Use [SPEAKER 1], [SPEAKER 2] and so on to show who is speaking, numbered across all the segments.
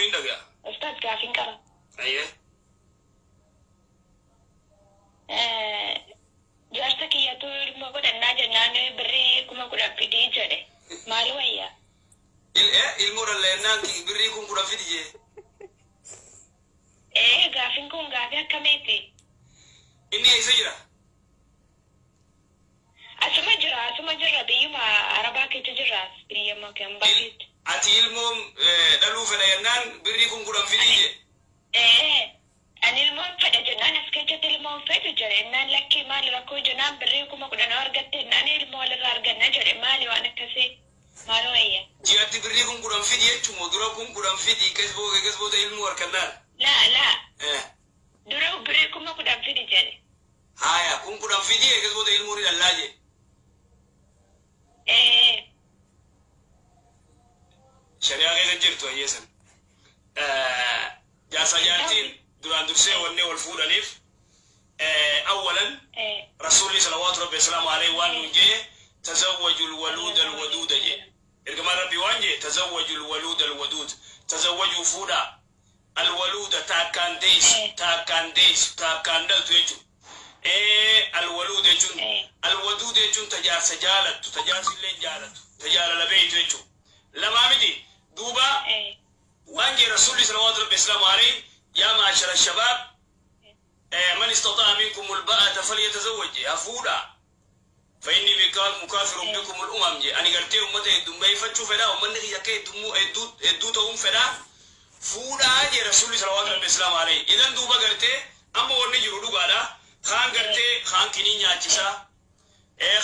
[SPEAKER 1] fufiin dhaga'a.
[SPEAKER 2] Ustaaz, gaafiin qaba.
[SPEAKER 1] Ayyee.
[SPEAKER 2] Jaarsa kiyyatu ilmoo godhannaa jennaan birrii 10,000 fidii jedhe. Maal wayya?
[SPEAKER 1] Ilmoo dhalla birrii 10,000 fidi jee.
[SPEAKER 2] Ee, gaafiin kun gaafii akkamiiti?
[SPEAKER 1] Inni eessa jira?
[SPEAKER 2] Asuma jira, asuma jirra, biyyuma Arabaa keessa jirra, biyya hambaa keessa.
[SPEAKER 1] Ati ilmoo dhaluu fedha jennaan birrii 10,000 fidii jee.
[SPEAKER 2] Ee, ani ilmoon fedha jennaan, as keessatti ilmoon fedhu jedhe. Innaan lakkii, maali rakkoo jennaan, birrii 10,000 argatte innaan ilmoo walirraa arganna jedhe. Maali waan akkasii? Maal wayya?
[SPEAKER 1] Ji'atti birrii 10,000 fidi jechuun dura 10,000 fidi, kees booda ilmoo harkannaan.
[SPEAKER 2] Laa, laa, dura birrii 10,000 fidi jedhe.
[SPEAKER 1] Haaya, 10,000 fidi, eegas booda ilmoo ni dhallaa jee.
[SPEAKER 2] Ee.
[SPEAKER 1] Shari'aa keessa jirtu hayyeessan. Jaarsa jaartiin duraan dursee wanni wal fuudhaniif, awwalan Rasuulli salawaatu rabbi wasalaamu alayhi waan nuun jee, "Tazawwaju alwaluuda alwaduuda" jee. Ergamaan Rabbii waan jee, "Tazawwaju alwaluuda alwaduud", tazawwajuu, fuudhaa, alwaluuda, ta akkaan deessu, ta akkaan deessu, ta akkaan dhaltu jechuudha. Alwaluud jechuun, alwaduud jechuun ta jaarsa jaalattu, ta jaarsi illee jaalatu, ta jaalala beeytu jechuudha. Lamaa miti duuba waan jee Rasuulli salawaatu rabbi wasalaamu alayhi, "Yaa maashara shabaab, man istaxaa'a minkum alba'ata falyatazawwaj" jee, haa fuudhaa. "Fa inni mukaafirun bikum al-umam" jee, ani gartee ummata heddummeeffachuu fedha, ummanni kiyya akka hedduu hedduu ta'uun fedha, fuudhaa jee Rasuulli salawaatu rabbi wasalaamu alayhi. Idan duuba gartee amma wanni jiru dhugaadha. Kaan gartee kaan kinii nyaachisaa,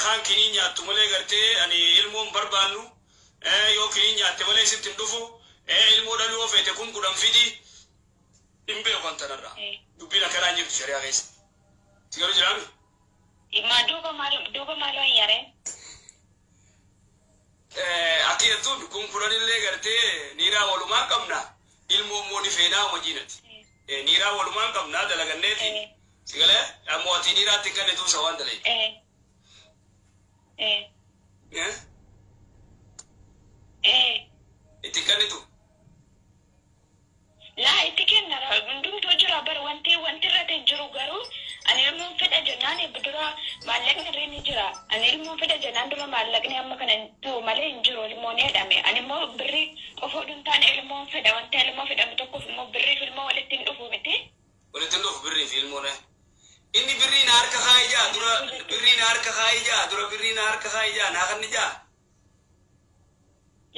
[SPEAKER 1] kaan kinii nyaattu malee gartee ani ilmoon barbaannu, yoo kinii nyaatte malee sitti hin dhufu, ilmoo dhaluu yoo feete 10,000 fidi, hin beeku an tanarraa. Dubbiin akkanaa hin jirtu shari'aa keessa. Si galu jiraami?
[SPEAKER 2] Ma duuba maal, duuba maal wayyare?
[SPEAKER 1] Ati jettuun 10,000nillee gartee niiraa walumaan qabna, ilmoo immoo ni feenaa hojiinati. Niiraa walumaan qabna dalaganneeti. Si galee ammoo ati niiraatti hin kennitu isa waan dalaytu.
[SPEAKER 2] Ee. Ee.
[SPEAKER 1] Itti hin kennitu.
[SPEAKER 2] Laa, itti kenna, hundumtuu jira bar, wanti irratti hin jiru. Garuu ani ilmoon fedha jennaan dura maallaqni irra ni jira. Ani ilmoon fedha jennaan dura maallaqni amma kana hin ta'u malee hin jiru ilmoon jedhame. Ani immoo birrii qofa oduu hin taane ilmoon fedha. Wanta ilmoo fedhamu tokkoof immoo birriif ilmoo walitti hin dhufu miti.
[SPEAKER 1] Walitti hin dhufu birrii fi ilmoon. Inni birrii na harka kaa'ee jaa dura, birrii na harka kaa'ee jaa dura, birrii na harka kaa'ee jaa naa kanni jaa.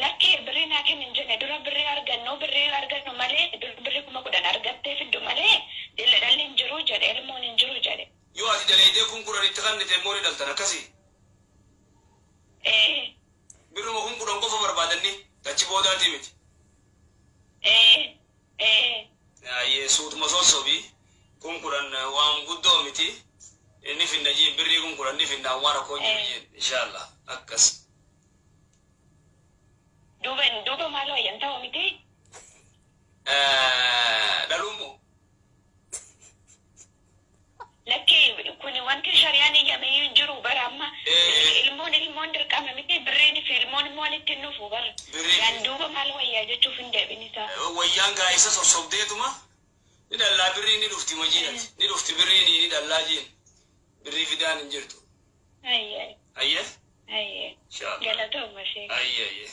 [SPEAKER 2] Lakkee, birrii naa kenni hin jenne. Dura birrii argannu malee, dura birrii 10,000 argattee fiddu malee dhalli hin jiru jedhe, ilmoon hin jiru jedhe.
[SPEAKER 1] Yoo ati daleedee 10,000 itti kannite immoo ni dhaltan akkasii.
[SPEAKER 2] Ee.
[SPEAKER 1] Birruma 10,000 qofa barbaadanni achi boodaatii miti.
[SPEAKER 2] Ee ee.
[SPEAKER 1] Ayyee, suutuma sossobii, 10,000 waan guddoo miti. Inni finna jiin, birrii 10,000 ni finna, waan rakkoo hin jiru jiin, inshallah akkas.
[SPEAKER 2] Duuba maal wayyan, ta'u miti?
[SPEAKER 1] Dhaluu moo?
[SPEAKER 2] Lakkee, kun wanti shari'aan eeyyamee hin jiru bara amma. Ilmoon dirqama miti, birriin fi ilmoon immoo walitti hin dhufu bara. Yaan duuba maal wayyaa jechuuf hin deebin isaa.
[SPEAKER 1] Wayyaan gaa isa sossobdeetuma ni dhallaa, birriin ni dhufti majiinati ni dhufti, birriin ni dhallaa jiin, birrii fidaan hin jirtu.
[SPEAKER 2] Ayyee.
[SPEAKER 1] Ayyee.
[SPEAKER 2] Ayyee.
[SPEAKER 1] Inshallah.
[SPEAKER 2] Galatooma ishee.
[SPEAKER 1] Ayyee ayyee.